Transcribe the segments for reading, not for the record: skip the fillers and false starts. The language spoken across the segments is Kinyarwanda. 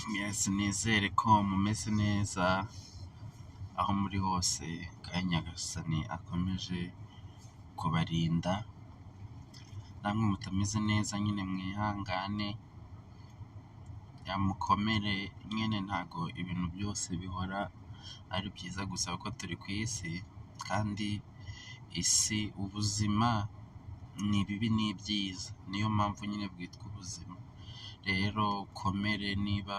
Mwese nizere ko mumeze neza aho muri hose, kandi Nyagasani akomeje kubarinda, namwe mutameze neza nyine mwihangane, mukomere nyine ntago ibintu byose bihora ari byiza gusa kuko turi ku isi, kandi isi ubuzima ni ibibi n'ibyiza, niyo mpamvu nyine bwitwa ubuzima. Rero ukomere niba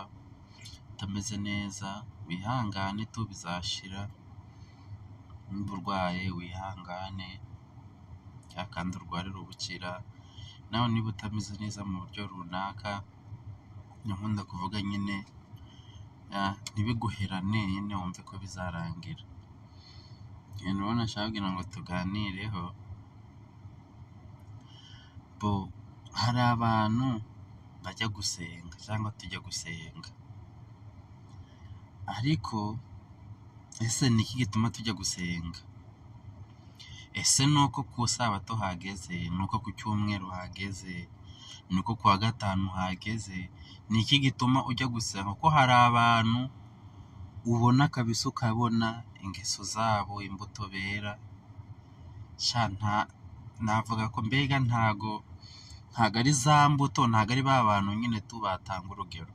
utameze neza wihangane tu bizashira, niba urwaye wihangane kandi urwarire ubukira, nawe niba utameze neza mu buryo runaka, nkunda kuvuga nyine ntibiguherane nyine wumve ko bizarangira. Ibintu rero nashaka kugira ngo tuganireho, bo hari abantu bajya gusenga cyangwa tujya gusenga, ariko ese ni iki gituma tujya gusenga? Ese ni uko ku isabato hageze? Ni uko ku cyumweru hageze? Ni uko ku wa gatanu hageze? Ni iki gituma ujya gusenga? Kuko hari abantu ubona kabisa ukabona ingeso zabo, imbuto bera, sha navuga ko mbega ntago ari za mbuto, ntago ari ba bantu nyine tu batanga urugero.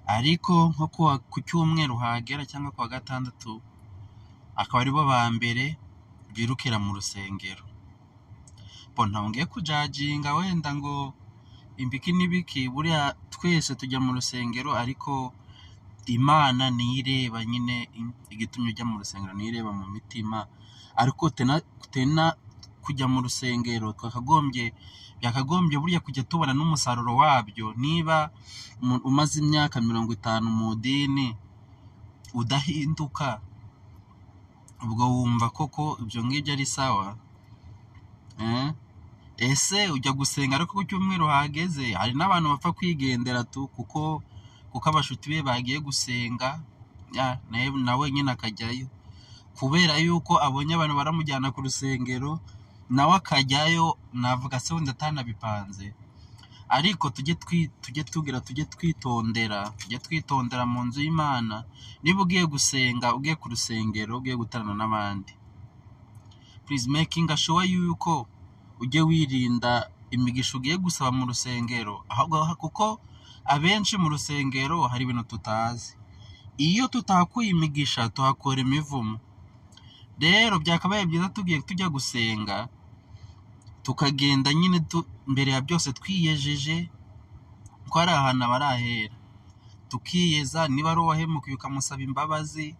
Ariko nko ku cyumweru hagera cyangwa ku wa gatandatu, akaba aribo ba mbere birukira mu rusengero. Bo ntabwo ngiye kujajinga wenda ngo imbiki n'ibiki, buriya twese tujya mu rusengero, ariko Imana niyo ireba nyine igitumye ujya mu rusengero, niyo ireba mu mitima, ariko tena kujya mu rusengero byakagombye burya kujya tubona n'umusaruro wabyo. Niba umaze imyaka 50 mu idini udahinduka, ubwo wumva koko ibyo ngibyo ari sawa? Ese ujya gusenga ariko ku cyumweru hageze? Hari n'abantu bapfa kwigendera tu kuko abashuti be bagiye gusenga, nawe nyine akajyayo kubera yuko abonye abantu baramujyana ku rusengero, nawe akajyayo, navuga se wenda atanabipanze. Ariko tujye twitondera mu nzu y'Imana. Niba ugiye gusenga, ugiye ku rusengero, ugiye gutarana n'abandi, please making sure yuko ujye wirinda imigisha ugiye gusaba mu rusengero, ahubwo kuko abenshi mu rusengero hari ibintu tutazi. Iyo tutahakuye imigisha tuhakura imivumo. Rero byakabaye byiza tugiye tujya gusenga, tukagenda nyine mbere ya byose twiyejeje ko ari ahantu aba ari ahera, tukiyeza. Niba ari uwahemukiye ukamusaba imbabazi,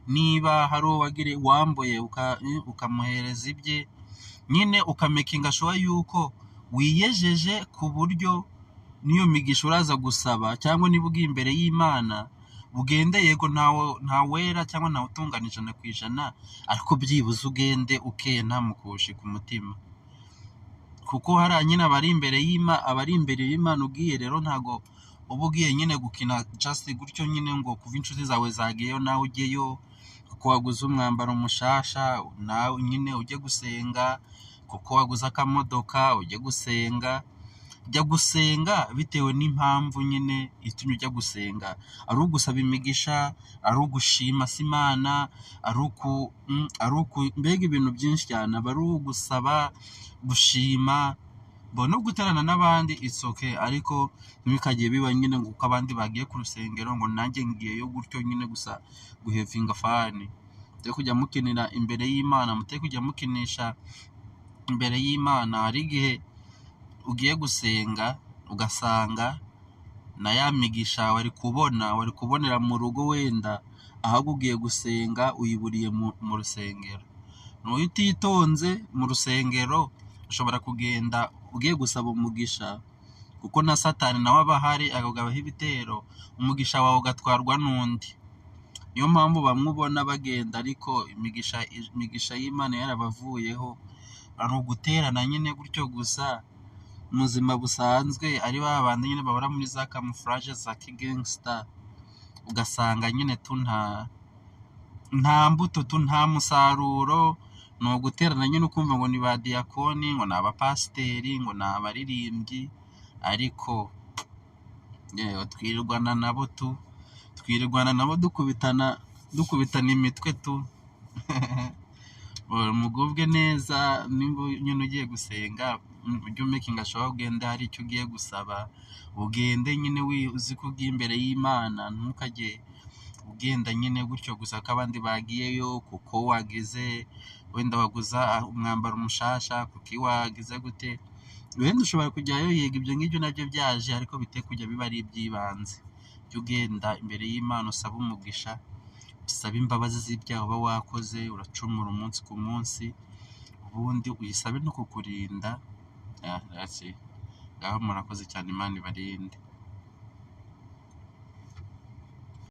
niba hari uwagiriye wambuye ukamuhereza ibye, nyine ukamakinga sure yuko wiyejeje ku buryo n'iyo migisha uraza gusaba, cyangwa niba ugiye imbere y'Imana ugende, yego ntawera cyangwa ntawutungana 100%, ariko byibuze ugende ukeye nta mukushi ku mutima. Kuko hariya nyine abari imbere y'Imana ugiye, rero ntago uba ugiye nyine gukina just gutyo nyine ngo kuva inshuti zawe zagiyeyo nawe ujyeyo, kuko waguze umwambaro mushasha nawe nyine ujye gusenga, kuko waguze akamodoka ujye gusenga. Jya gusenga bitewe n'impamvu nyine itumye ujya gusenga, ari ugusaba imigisha, ari ugushima se Imana, ari uku mbega ibintu byinshi cyane, aba ari ugusaba, gushima, no guterana n'abandi it's okay, ariko ntibikajye biba nyine ngo kuko abandi bagiye ku rusengero ngo nanjye ngiyeyo gutyo nyine gusa guhevinga fani. Muteye kujya mukinira imbere y'Imana, muteye kujya mukinisha imbere y'Imana. Hari igihe ugiye gusenga ugasanga na ya migisha wari kubona, wari kubonera mu rugo wenda, ahubwo ugiye gusenga uyiburiye mu rusengero. N'uyu utitonze mu rusengero ushobora kugenda ugiye gusaba umugisha, kuko na Satani nawe aba ahari akakugabaho ibitero, umugisha wawe ugatwarwa n'undi. Niyo mpamvu bamwe ubona bagenda ariko imigisha y'Imana yarabavuyeho, ari uguterana nyine gutyo gusa mu buzima busanzwe, ari ba bandi nyine bahora muri za camouflage za kigangsta, ugasanga nyine tu nta mbuto tu, nta musaruro. Ni uguterana nyine ukumva ngo ni ba diyakoni, ngo ni abapasiteri, ngo ni abaririmbyi, ariko Yewe, twirirwana nabo tu, twirirwana nabo dukubitana, dukubitana imitwe tu. Mugubwe neza. Nimba nyine ugiye gusenga, ujye umakinga sure ugende hari icyo ugiye gusaba. Ugende nyine uzi ko ugiye imbere y'Imana. Ntukajye ugenda nyine gutyo gusa ko abandi bagiyeyo, kuko wagize wenda waguza umwambaro mushasha, kuko wagize gute. Wenda ushobora kujyayo, yego, ibyo ngibyo nabyo byaje, ariko bite kujya biba ari iby'ibanze. Jya ugenda imbere y'Imana usaba umugisha, usabe imbabazi z'ibyaha uba wakoze, uracumura umunsi ku munsi, ubundi uyisabe no kukurinda. Ah, that's it. Ngaho murakoze cyane, Imana ibarinde.